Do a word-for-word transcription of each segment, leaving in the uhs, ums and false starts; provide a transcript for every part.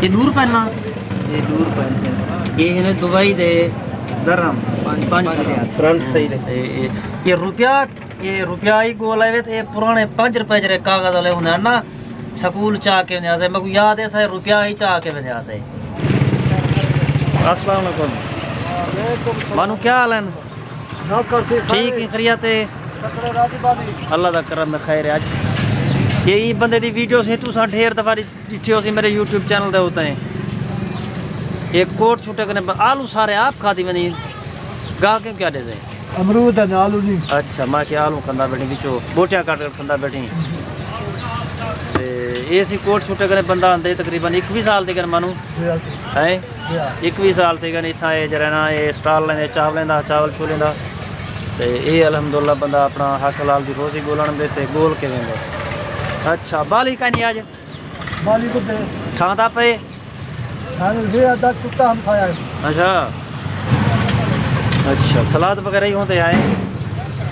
یہ نور پہنا؟ یہ نور پہن کے۔ یہ ہے دبئی دے درہم۔ پانچ، پانچ پانچ ریال۔ فرنٹ صحیح ہے۔ یہ، یہ، یہ روپیہ، یہ روپیہ ہی گول ہے، تے پرانے پانچ روپے جڑے کاغذ والے ہوندے ہن نا، سکول چا کے ویندے ہاسے، میکوں یاد ہے، اساں روپیہ ہی چا کے ویندے ہاسے۔ السلام علیکم۔ وعلیکم السلام۔ مانو، کیا حال ہے؟ نوکر سی، ٹھیک ہے، خیریت ہے؟ شکر ہے، راضی بازی۔ اللہ دا کرم ہے، خیر ہے۔ اج یہ ای بندے دی ویڈیو سے تساں ڈھیر دفعہ ڈٹھی ہوسی میرے یوٹیوب چینل دے اتے۔ یہ کوٹ چھٹے کنے ب-، آلو سارے آپ کھادی ونی۔ گاہ کیوں کیا دے سے؟ امرود ہے، آلو نہیں۔ اچھا، میں کہ آلو کھندا بیٹھی، وچوں بوٹیاں کٹ کے کھندا بیٹھی۔ تے اے سی کوٹ چھٹے کنے بندہ آندے تقریباً اکوی سال دے کنے مانو۔ جی ہاں۔ ہیں؟ جی ہاں۔ اکوی سال تھی ڳئے اتھاں، اے جیڑھا نا، اے سٹال لیندے چاولیں دا، چاول چھولیں دا۔ تے اے الحمدللہ بندہ اپݨا حق حلال دی روزی ڳولݨ دے تے ڳول کے ویندے۔ اچھا، بالی کائنی اڄ؟ بالی کدے؟ ٹھاندا پئے؟ ٹھاندا سے ادا کتا ہمسایا ہے۔ اچھا۔ اچھا، سلاد وغیرہ ہی ہوندے آئے؟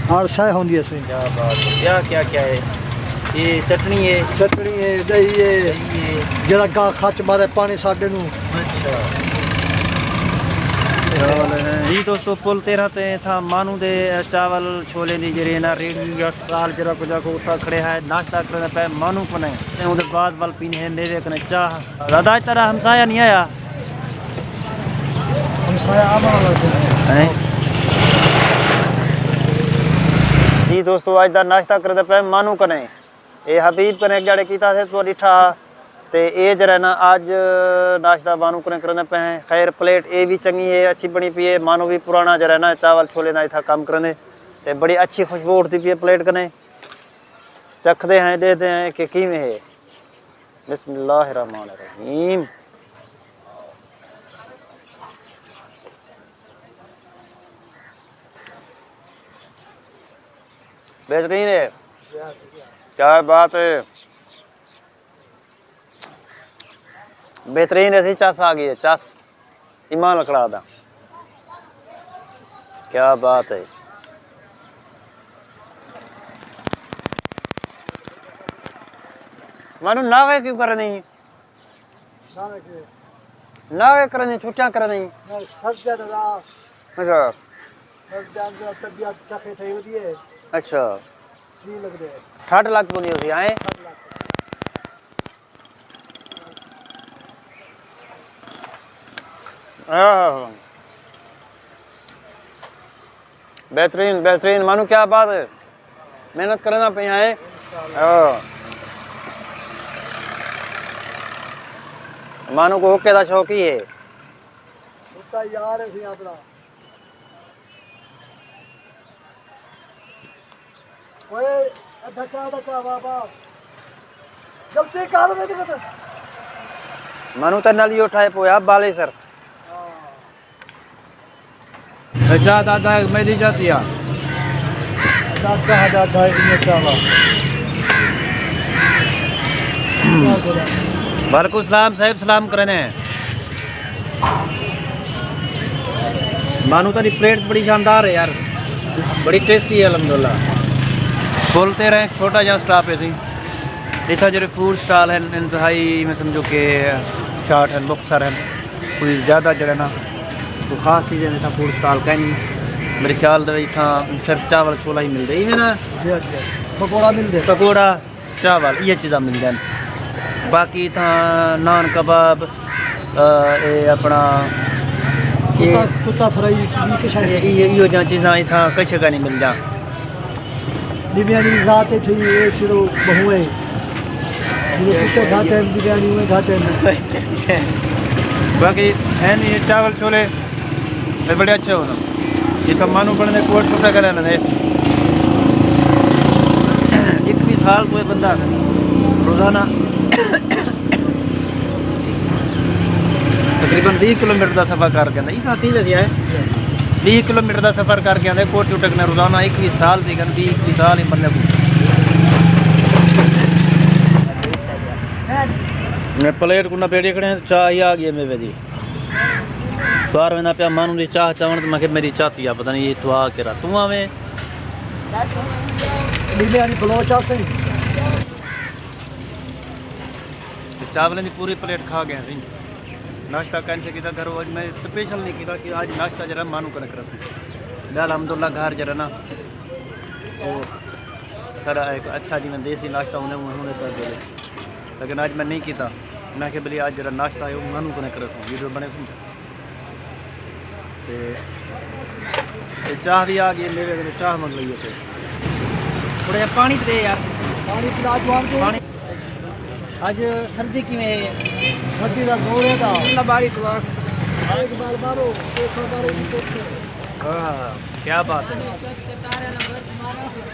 ہر شے ہوندی ہے سئیں۔ کیا بات ہے۔ کیا، کیا، کیا ہے؟ یہ چٹنی ہے؟ چٹنی ہے، دہی ہے۔ دہی ہے۔ جیڑھا گاہ خچ مارے پانی ساڈے نوں۔ اچھا۔ جی دوستو، پل تیرہ تے اتھاں مانو دے چاول چھولے دی جیڑھی نا ریڑھی یا سٹال جیڑھا کجھ کو اتھاں کھڑے ہے، ناشتہ کرݨے پئے مانو کنے۔ تے اوندے بعد ول پینے ہے میوے کنے چاہ۔ دادا، اڄ تیݙا ہمسایہ نہیں آیا؟ ہمسایہ آوݨ والا ہے۔ ہیں؟ جی دوستو، اڄ دا ناشتہ کریندے پئے مانو کنے۔ اے حبیب کنے ہک ڄاڑے کیتا سے، تساں ݙٹھا۔ تے اے جیڑھا نا اڄ ناشتہ مانو کنے کریندے پئے ہیں۔ خیر، پلیٹ اے وی چنڳی ہے، اچھی بݨی پئی ہے۔ مانو وی پراݨا جیڑھا نا چاول چھولے دا اتھاں کم کریندے۔ تے بڑی اچھی خوشبو اٹھدی پئی ہے پلیٹ کنے۔ چکھدے ہیں، ݙیکھدے ہیں کہ کیویں ہے۔ بسم اللہ الرحمن الرحیم۔ بہترین ہے۔ کیا بات ہے۔ بہترین ایسی چس آ ڳئی ہے، چس۔ ایمان لکڑا دا۔ کیا بات ہے۔ مانو ناغے کیوں کرے نہیں؟ ناغے کیوں؟ ناغے کرے نہیں، چھٹیاں کرے نہیں۔ نہ، سر درد آ۔ اچھا۔ سر درد آ، طبیعت تکے تھئی ودی ہے۔ اچھا۔ جی لگدے۔ ٹھڈ لگ پوندی ہوسی، ہیں؟ ٹھڈ لگ پوندی۔ آہا۔ بہترین، بہترین۔ مانو کیا بات ہے۔ محنت کرنا پہ ہیں۔ ہاں۔ مانو کو حقے دا شوق ہی ہے۔ حقہ یار ہے سی اپنا۔ اوئے، ادھا چا، ادھا چا، واہ، واہ۔ جلدی کر، میں کہتا۔ مانو تے نال ہی اٹھائے پویا، بالے سر۔ ہاں۔ اے چا دادا ہے، میری جاتی آ۔ دادا، دادا، یہ چاوا۔ وعلیکم السلام صاحب، سلام کرنے ہیں۔ مانو تیری پلیٹ بڑی شاندار ہے یار، بڑی ٹیسٹی ہے الحمدللہ۔ بولتے رہیں، چھوٹا جہاں سٹاپ ہے سی۔ اتھاں جڑے فوڈ سٹال ہیں، انتہائی میں سمجھو کہ شارٹ ہیں، مختصر ہیں، کوئی زیادہ جڑے نا کوئی خاص چیزیں اتھاں فوڈ سٹال کائنی۔ میرے خیال دے اتھاں صرف چاول چھولا ہی ملدے، ایویں نا؟ جی، جی۔ پکوڑا ملدے۔ پکوڑا، چاول، یہ چیزاں ملدے ہیں۔ باقی اتھاں نان کباب، آ، اے اپنا، اے، کتا، کتا فرائی، یہ کچھ یہ، یہ، یہ جہاں چیزاں اتھاں کچھ کا نہیں ملدا۔ بیبیانی ذات ہے تھی، یہ سرو بہو ہے۔ یہ کتے کھاتے ہیں، بیبیانی ہوئے کھاتے ہیں۔ باقی ہے نہیں، یہ چاول چھولے۔ اے بڑے اچھے ہوندے۔ جتھاں مانو بݨدے کوٹ چھٹا کرے نہ دے۔ اکوی سال کوئی بندہ روزانہ تقریباً ویہہ کلومیٹر دا سفر کر کے آندا۔ اتنا تیز ہے، ویہہ کلومیٹر دا سفر کر کے آندا کوٹ چھٹا کرنے روزانہ۔ اکوی سال دی گندی، اکوی سال ہی بندے کو۔ میں پلیٹ کو نہ بیڑی کھڑے ہیں، چاہ ہی آ گئی ہے میوے دی۔ سوار ویندا پیا مانو دی چاہ چاوݨ، تے میں کہ میری چاتی آ، پتہ نہیں یہ تو آ کے رات توں آویں۔ بیبیانی بلوچ آ سئیں۔ چاولیں دی پوری پلیٹ کھا ڳئے ہیں۔ ناشتہ کائنی سے کیتا گھروں، اڄ میں سپیشل نہیں کیتا کہ اڄ ناشتہ جیڑھا مانو کنے کرسوں۔ ٻیا الحمدللہ گھر جیڑھا نا، او ساݙا ہک اچھا جیویں دیسی ناشتہ ہوندے، اونویں ہوندے پئے ڳئے۔ لیکن اڄ میں نہیں کیتا۔ میں کہ بھلی اڄ جیڑھا ناشتہ ہے، او مانو کنے کرسوں، ویڈیو بݨیسوں۔ تے، تے چاہ وی آ ڳئی، میوے کنے چاہ منگوائی اسے۔ تھوڑا جیہا پاݨی تے ݙے یار۔ پاݨی پلا جوان جو۔ پاݨی۔ اڄ سردی کیویں ہے؟ سردی دا زور ہے دا۔ اللہ باری تلاک۔ ایک بار مارو، ایک بار مارو، ایک بار مارو۔ ہاں، کیا بات ہے۔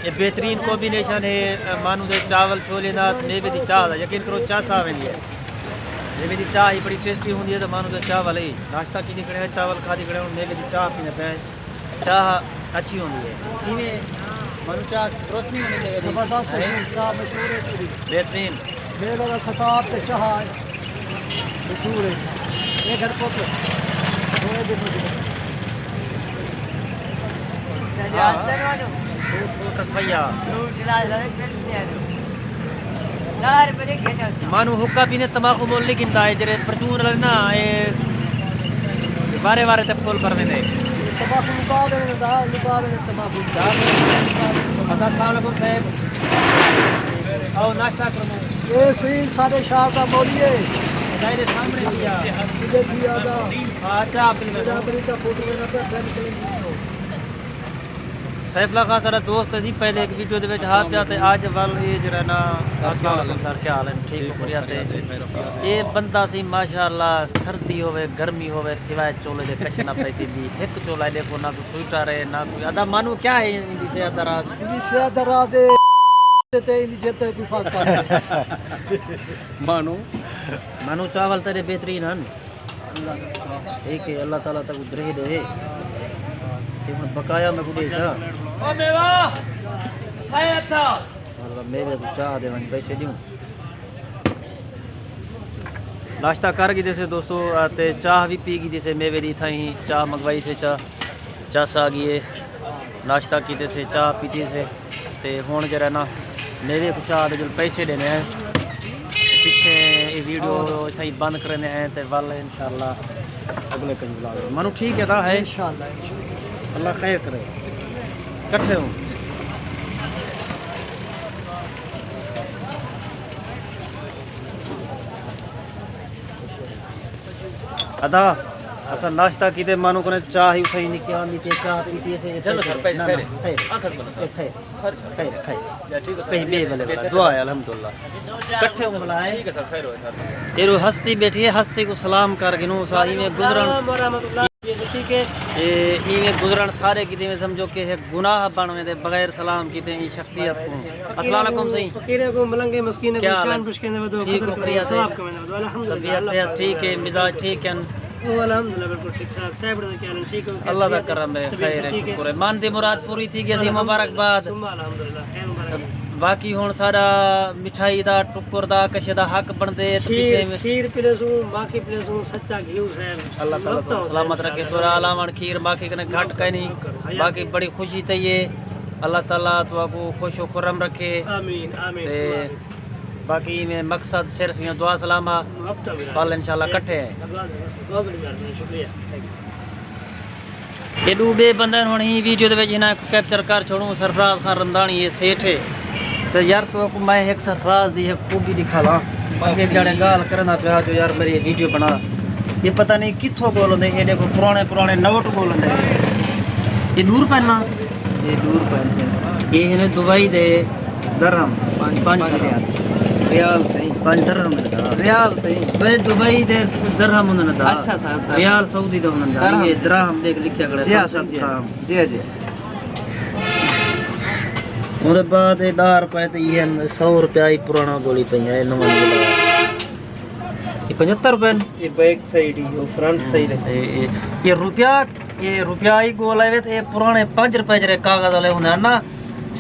یہ بہترین کمبینیشن ہے، مانو دے چاول چھولے دا، میوے دی چاہ دا۔ یقین کرو، چاہ سا ویندی ہے۔ میوے دی چاہ ہی بڑی ٹیسٹی ہوندی ہے، تے مانو دے چاول ہی۔ ناشتہ کیتی کھڑے ہیں، چاول کھاتی کھڑے ہیں، میوے دی چاہ پیندے پئے ہیں۔ چاہ اچھی ہوندی ہے۔ کیویں مانو چاہ درست نہیں ہونی چاہیے؟ زبردست ہے۔ چاہ مشہور ہے پوری۔ بہترین۔ میوے دا ستاب تے چاہ ہے۔ مشہور ہے۔ یہ گھر پہنچو۔ تھوڑے دن میں۔ ہاں۔ سوٹ، سوٹ رکھ بھیا۔ مانو حقہ پینے تماکو مول نہیں گھندا ہے، جڑے پرچون والے نا، اے وارے وارے تے پھول بھر ویندے۔ تماکو لکا دے دا، لکا دے تماکو۔ اچھا، السلام علیکم صاحب۔ آؤ ناشتہ کرو۔ اے سوئی سارے شاہ دا مولی ہے۔ دائرے سامنے کیا؟ کدے کیا دا؟ ہاں، اچھا، آپ نے میرا بڑی کا فوٹو لینا پہ فرینڈ کلنگ۔ سیف اللہ خان سارا دوست ہے جی، پہلے ایک ویڈیو دے وچ ہا پیا تے اج ول اے جڑا نا۔ السلام علیکم سر، کیا حال ہے؟ ٹھیک ہو؟ خیریت ہے؟ اے بندہ سی ماشاءاللہ، سردی ہوے گرمی ہوے سوائے چولے دے کچھ نہ پیسی دی۔ ہک چولا دے کو نہ کوئی سویٹر ہے نہ کوئی ادا۔ مانو کیا ہے ان دی صحت دا راز؟ ان دی صحت دا راز ہے تے ان دی جد تے کوئی فرق نہیں۔ مانو، مانو چاول تیرے بہترین ہیں۔ ٹھیک ہے، اللہ تعالیٰ تک درہ دے۔ تے ہن بقایا میں کو ݙے چھا۔ او میوا، سائے اتھا۔ مطلب میوے کو چاہ دے ونڄ پیسے ݙیوں۔ ناشتہ کر گھدے سے دوستو، تے چاہ وی پی گھدی سے، میوے دی تھائیں چاہ منگوائی سے، چاہ چس آ ڳئی ہے۔ ناشتہ کیتے سے، چاہ پیتی سے، تے ہݨ جیڑھا نا میوے کو چاہ دے جل پیسے ݙینے ہیں۔ پچھے اے ویڈیو اتھاں ہی بند کریندے ہیں تے ول انشاءاللہ اڳلے کہیں ولاگ۔ مانو ٹھیک ہے، دا ہے۔ انشاءاللہ، انشاءاللہ۔ اللہ خیر کرے۔ کٹھے ہوں۔ ادا، اساں ناشتہ کیتے، مانو کنے چاہ ہی اٹھائی نہیں کیا، نہیں تے چاہ پیتی اسے۔ چلو سر، پہلے نہ، نہ، خیر۔ خیر۔ آخر بولو سر۔ خیر۔ خیر، خیر۔ یا ٹھیک ہے سر۔ پہلے بے بلے والا۔ دعا ہے، الحمدللہ۔ کٹھے ہوں بلا ہے۔ ٹھیک ہے سر، خیر ہوئے سر۔ ایرو ہستی بیٹھی ہے، ہستی کو سلام کر گھنو، سا ایویں گزرن۔ وعلیکم السلام ورحمۃ اللہ۔ ٹھیک ہے۔ اے ایویں گزرن سارے کیتے میں سمجھو کہ ایک گناہ بن ویندے بغیر سلام کیتے ہی۔ السلام علیکم سائیں۔ فقیریں کو، ملنگیں مسکینیں کو، کیا حال ہے؟ شان پشکیں دے ودو، ٹھیک ہو، خیریت ہے؟ ثواب کمیں دے ودو۔ الحمدللہ، طبیعت اللہ صحت ٹھیک ہے، مزاج ٹھیک ہے؟ او الحمدللہ، بالکل ٹھیک ٹھاک۔ صاحب کیا حال ہے؟ ٹھیک ہو؟ اللہ دا کرم ہے، طبیعت خیر ہے، ٹھیک ہے؟ شکر ہے۔ من دی مراد پوری تھی ڳئی سی، الحمدللہ۔ مبارکباد۔ ثم الحمدللہ، خیر مبارک۔ باقی ہݨ ساݙا مٹھائی دا، ٹکر دا، کشے دا حق بݨدے، تے کھیر، پچھے کھیر پلیسوں، ماکھی پلیسوں، سچا گھیو صاحب۔ اللہ تعالیٰ تہاکوں سلامت رکھے، تہاݙا علاوہ ہݨ کھیر ماکھی کنے گھٹ کائنی۔ باقی بڑی خوشی تھئی ہے۔ اللہ تعالیٰ تہاکوں خوش و خرم رکھے۔ آمین، آمین، تے ثم آمین۔ باقی میں مقصد صرف ایویں دعا سلام آ، ہفتہ بھی پل انشاءاللہ کٹھے ہیں۔ اللہ دے واسطے بہت بڑی مہربانی، شکریہ۔ تھینک یو۔ اے ݙو ٻئے بندے ہݨ ایں ویڈیو دے وچ انہاں کوں کیپچر کر چھوڑوں۔ سرفراز خان رمضانی اے سیٹھ ہے۔ تے یار تہاکوں میں ہک سرفراز دی ہک خوبی ݙکھالاں۔ اڳے جاڑے ڳالھ کریندا پیا جو یار میری ویڈیو بݨا۔ اے پتہ نہیں کتھوں ڳولدے، ایݙے کوئی پراݨے پراݨے نوٹ ڳولدے۔ اے ݙو روپے نا؟ اے ݙو روپے۔ اے ہن دبئی دے درہم، پنج، پنج پنج درہم۔ ریال۔ ریال صحیح۔ پنج درہم۔ ریال صحیح۔ بھئی دبئی دے درہم ہندن دا۔ اچھا سر، درہم۔ ریال سعودی دا ہندن دا۔ درہم۔ اے درہم ݙیکھ لکھیا کھڑے، جی ہاں سر، جی ہاں۔ درہم۔ جی ہاں، جی۔ اوندے بعد اے ݙاہ روپے تے اے سو روپیہ ہی پراݨا ڳولی پئی ہے، نواں نہیں لگا۔ اے پنجھتر روپے ہن؟ اے بیک سائیڈ ہی، او فرنٹ سائیڈ ہے۔ اے، اے، اے روپیہ، اے روپیہ ہی ڳول آئے وے تے اے پراݨے پنج روپے جیڑھے کاغذ والے ہوندے ہن نا،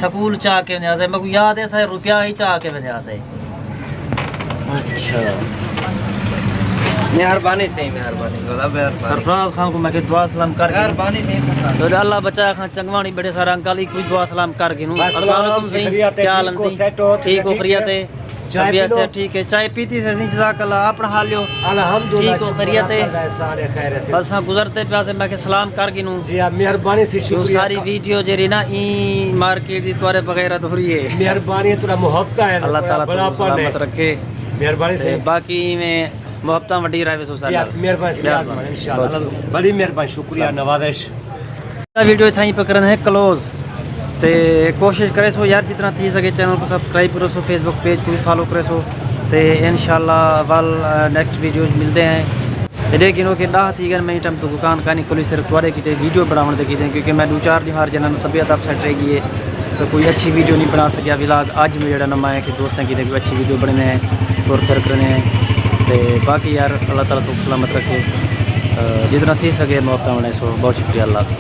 سکول چا کے ویندے ہاسے، میکوں یاد ہے، اساں روپیہ ہی چا کے ویندے ہاسے۔ اچھا۔ مہربانی سائیں، مہربانی، خدا مہربانی۔ سرفراز خان کوں میں کہ دعا سلام کر گھنوں۔ مہربانی سائیں، سرفراز۔ تو اللہ بچا خان چنگواݨی ٻیٹھے سارا انکل، ایکوں وی دعا سلام کر گھنوں۔ بس السلام علیکم سائیں، شکریہ تے کیا حال ہے ٹھیک ہو، سائیں؟ سیٹ ہو، ٹھیک ہو، ٹھیک ہے۔ خیریت ہے؟ چائے پی لو۔ اچھا، ٹھیک ہے، چائے پیتی سے، جزاک اللہ۔ اپنا حال لیو؟ الحمدللہ، ٹھیک ہو، شکر خیریت ہے؟ اللہ کا احسان ہے، خیر ہے۔ بس ہاں، گزرتے پیا سے، میں کہ سلام کر گنوں۔ جی ہاں، مہربانی سے، شکریہ۔ ساری ویڈیو جیڑی نا، ای مارکیٹ دی تہاݙے بغیر ادھوری ہے۔ مہربانی ہے، تہاݙا محبت ہے، اللہ تعالیٰ تہاݙا بڑا پن ہے۔ سلامت رکھے۔ مہربانی سے۔ باقی میں محبتاں وڈی رہے سو سارے۔ جی ہاں، مہربانی سے، انشاءاللہ۔ بڑی مہربانی، شکریہ، نوازش۔ ویڈیو اتھاں ہی پکڑن ہے کلوز۔ تے کوشش کرے سو یار، جتنا تھی سکے چینل کو سبسکرائب کرو سو، فیس بک پیج کو بھی فالو کرے سو۔ تے انشاءاللہ ول نیکسٹ ویڈیو ملتے ہیں۔ ایڈے کنوں کہ ݙاہ تھی ڳئے، میں ٹائم تو دکان کانی کھلی، صرف تہاݙے کیتے ویڈیو بݨاوݨ دے کیتے، کیونکہ میں ݙو چار ݙینھ ہر جنہاں طبیعت اپ سیٹ رہ ڳئی ہے، تو کوئی اچھی ویڈیو نہیں بݨا سکیا۔ ولاگ اڄ میں جیڑھا نا، میں کہ دوستاں کیتے کوئی اچھی ویڈیو بݨیندے ہیں، تر پھر کریندے ہیں۔ تے باقی یار، اللہ تعالیٰ تو سلامت رکھے۔ جتنا تھی سکے محبتاں بݨے سو۔ بہت شکریہ، اللہ حافظ۔